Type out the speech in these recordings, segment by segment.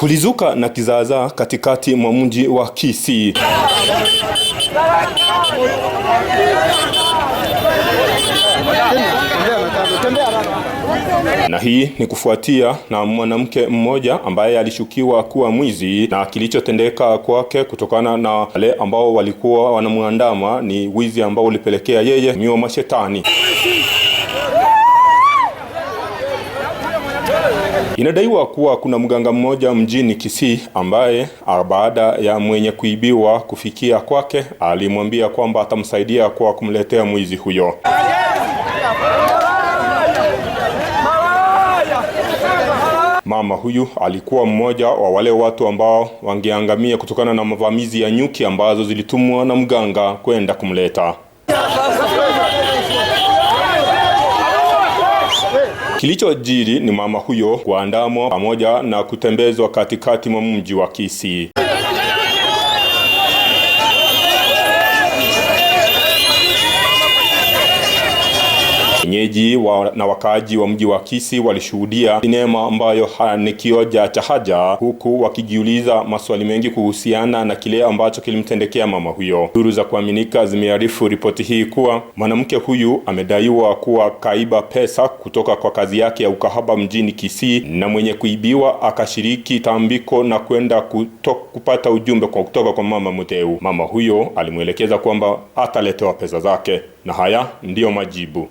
Kulizuka na kizaazaa katikati mwa mji wa Kisii. Na hii ni kufuatia na mwanamke mmoja ambaye alishukiwa kuwa mwizi, na kilichotendeka kwake kutokana na wale ambao walikuwa wanamuandama ni wizi ambao ulipelekea yeye mio mashetani. Inadaiwa kuwa kuna mganga mmoja mjini Kisii ambaye baada ya mwenye kuibiwa kufikia kwake alimwambia kwamba atamsaidia kwa kumletea mwizi huyo. Mama huyu alikuwa mmoja wa wale watu ambao wangeangamia kutokana na mavamizi ya nyuki ambazo zilitumwa na mganga kwenda kumleta. Kilichojiri ni mama huyo kuandamwa pamoja na kutembezwa katikati mwa mji wa Kisii. Wenyeji na wakaaji wa mji wa Kisii walishuhudia sinema ambayo ni kioja cha haja, huku wakijiuliza maswali mengi kuhusiana na kile ambacho kilimtendekea mama huyo. Duru za kuaminika zimearifu ripoti hii kuwa mwanamke huyu amedaiwa kuwa kaiba pesa kutoka kwa kazi yake ya ukahaba mjini Kisii, na mwenye kuibiwa akashiriki tambiko na kwenda kupata ujumbe kutoka kwa mama Muteu. Mama huyo alimwelekeza kwamba ataletewa pesa zake, na haya ndiyo majibu.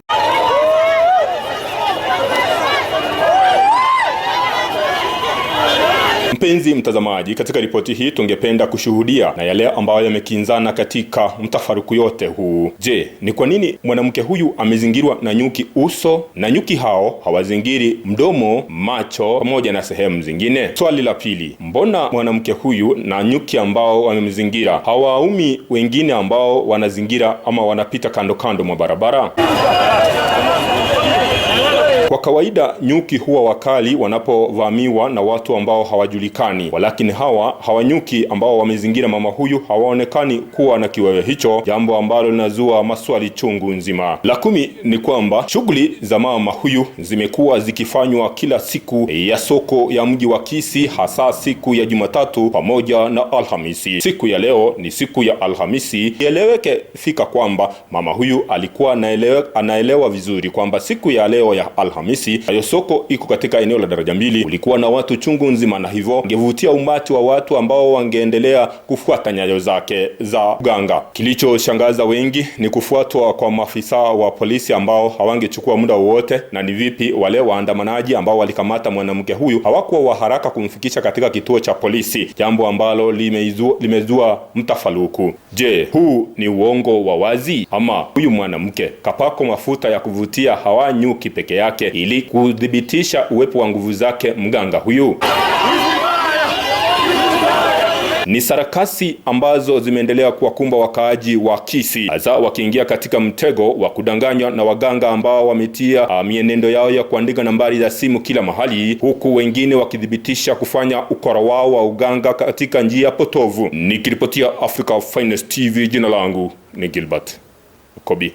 Mpenzi mtazamaji, katika ripoti hii tungependa kushuhudia na yale ambayo yamekinzana katika mtafaruku yote huu. Je, ni kwa nini mwanamke huyu amezingirwa na nyuki uso na nyuki hao hawazingiri mdomo, macho pamoja na sehemu zingine? Swali la pili, mbona mwanamke huyu na nyuki ambao wamemzingira hawaumi wengine ambao wanazingira ama wanapita kando kando mwa barabara? Kwa kawaida nyuki huwa wakali wanapovamiwa na watu ambao hawajulikani, walakini hawa nyuki ambao wamezingira mama huyu hawaonekani kuwa na kiwewe hicho, jambo ambalo linazua maswali chungu nzima. La 10 ni kwamba shughuli za mama huyu zimekuwa zikifanywa kila siku ya soko ya mji wa Kisii, hasa siku ya Jumatatu pamoja na Alhamisi. Siku ya leo ni siku ya Alhamisi. Ieleweke fika kwamba mama huyu alikuwa anaelewa vizuri kwamba siku ya leo ya Alhamisi hayo soko iko katika eneo la daraja 2, kulikuwa na watu chungu nzima, na hivyo ingevutia umati wa watu ambao wangeendelea kufuata nyayo zake za uganga. Kilichoshangaza wengi ni kufuatwa kwa maafisa wa polisi ambao hawangechukua muda wowote, na ni vipi wale waandamanaji ambao walikamata mwanamke huyu hawakuwa wa haraka kumfikisha katika kituo cha polisi, jambo ambalo limezua mtafaruku. Je, huu ni uongo wa wazi ama huyu mwanamke kapako mafuta ya kuvutia hawa nyuki peke yake ili kudhibitisha uwepo wa nguvu zake mganga huyu? Ni sarakasi ambazo zimeendelea kuwakumba wakaaji wa Kisii, hasa wakiingia katika mtego wa kudanganywa na waganga ambao wametia mienendo yao ya kuandika nambari za simu kila mahali, huku wengine wakidhibitisha kufanya ukora wao wa uganga katika njia potovu. Nikiripotia Africa Finest TV, jina langu ni Gilbert Kobi.